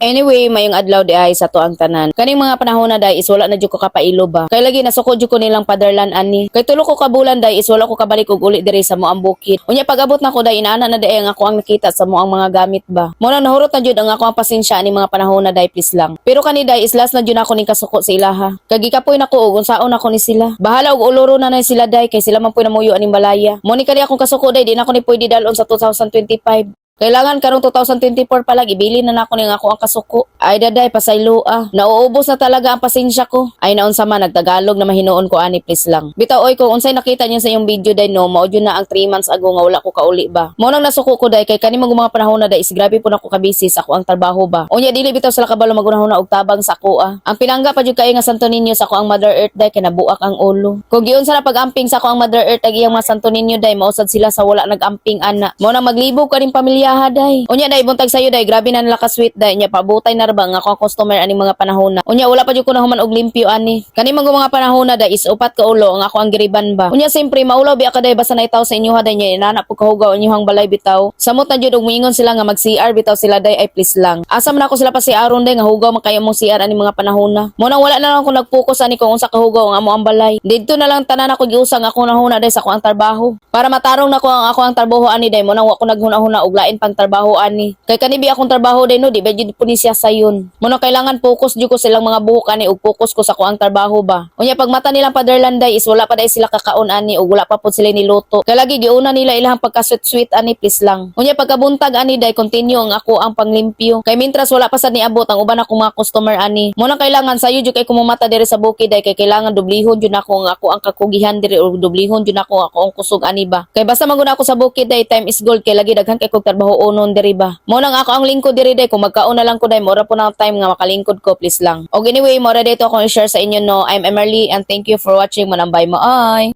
Anyway, maayong adlaw diay sa atoang tanan. Kaning mga panahon na, day, is wala na jud ko kapailo ba. Kay lagi nasuko jud ko nilang paderlan ani. Kay 3 ko ka bulan, day, is wala ko kabalik og uli diri sa among bukid. Unya pag-abot nako, day, inaana na day ang ako ang nakita sa among mga gamit ba. Mo nang nahurot na jud ang ako ang pasensya ani mga panahon na, day, please lang. Pero kani, day, is last na jud ako ning kasuko sa ilaha. Kay gikapoy nako og unsaon ako ni sila. Bahala og uloro na na sila, day, kay sila man puy namuyo aning balaya. Mo ni kani akong kasuko, day, di na ako ni pwede dalon sa 2025. Kailangan karong 2024 pa lang ibilin na nako ning ako ang kasuko. Ay daday, pasaylo ah. Nauubos na talaga ang pasensya ko. Ay, naunsa man, nagtagalog na mahinuon ko ani, please lang. Bitaw oy, kung unsay nakita niyo sa inyong video, day, no, mao jud na ang 3 months ago nga wala ko kauli ba. Mo nang nasuko ko, day, kay kani mga panahon na, day, is grabe po nako kabisi sa ako ang trabaho ba. Unya dili bitaw sila kabalo magunahuna og tabang sa ako ah. Ang pinangga pa jud kaayo nga Santo Niño sa ako ang Mother Earth, day, kay nabuak ang ulo. Kung giunsa na pag-amping sa ako ang Mother Earth ag iyang mga Santo Niño, day, mausad sila sa wala nag-amping ana. Mo nang maglibog kaning pamilya day. Unya, day, buntag sayo, day, grabe na nila ka sweet, day, nya paabutay na ra ba nga ako ang customer ani mga panahon na. Unya wala pa jud ko nahuman og limpyo ani. Kani mga panahon na, day, is upat ka ulo ang ako ang giriban ba. Unya siyempre maulaw biya ka, day, basta naitaw sa inyo ha, day, nya inana pud kahugaw inyong balay bitaw. Samot na jud og moingon sila nga mag CR bitaw sila, day, ay please lang. Asa man ako sila pa CR day, nga hugaw man kayo mong CR ani mga panahon na. Mo nang wala na lang ko nag-focus ani kung unsa kahugaw ang amo ang balay. Didto na lang tanan ako giusang ako nahuna, day, sa ako ang trabaho. Para matarong nako ang ako ang trabaho ani, day, mo nang wa ko naghuna-huna og lain pang trabaho ani. Kay kani bi akong trabaho, day, no, di ba jud po ni siya sayon. Mo nang kailangan focus jud ko silang mga buhok ani ug focus ko sa ako ang trabaho ba. Unya pag mata nilang paderlan, day, is wala pa day sila kakaon ani ug wala pa pud sila niluto. Kay lagi giuna nila ilang pagka sweet ani, please lang. Unya pagkabuntag ani, day, continue ang ako ang panglimpyo. Kay mintras wala pa sad niabot ang uban akong mga customer ani. Mo nang kailangan sayo jud kay kumumata diri sa bukid, day, kay kailangan dublihon jud nako ang ako ang kakugihan diri ug dublihon jud nako ang ako ang kusog ani ba. Kay basta maguna ako sa bukid, day, time is gold, kay lagi daghan kay kog trabaho unon diri ba. Mo nang ako ang lingkod diri, day, kung magkaon na lang ko, day, mura po na ang time nga makalingkod ko, please lang. Og anyway, mora dito akong i-share sa inyo, no. I'm Emerly and thank you for watching. Manambay mo ay.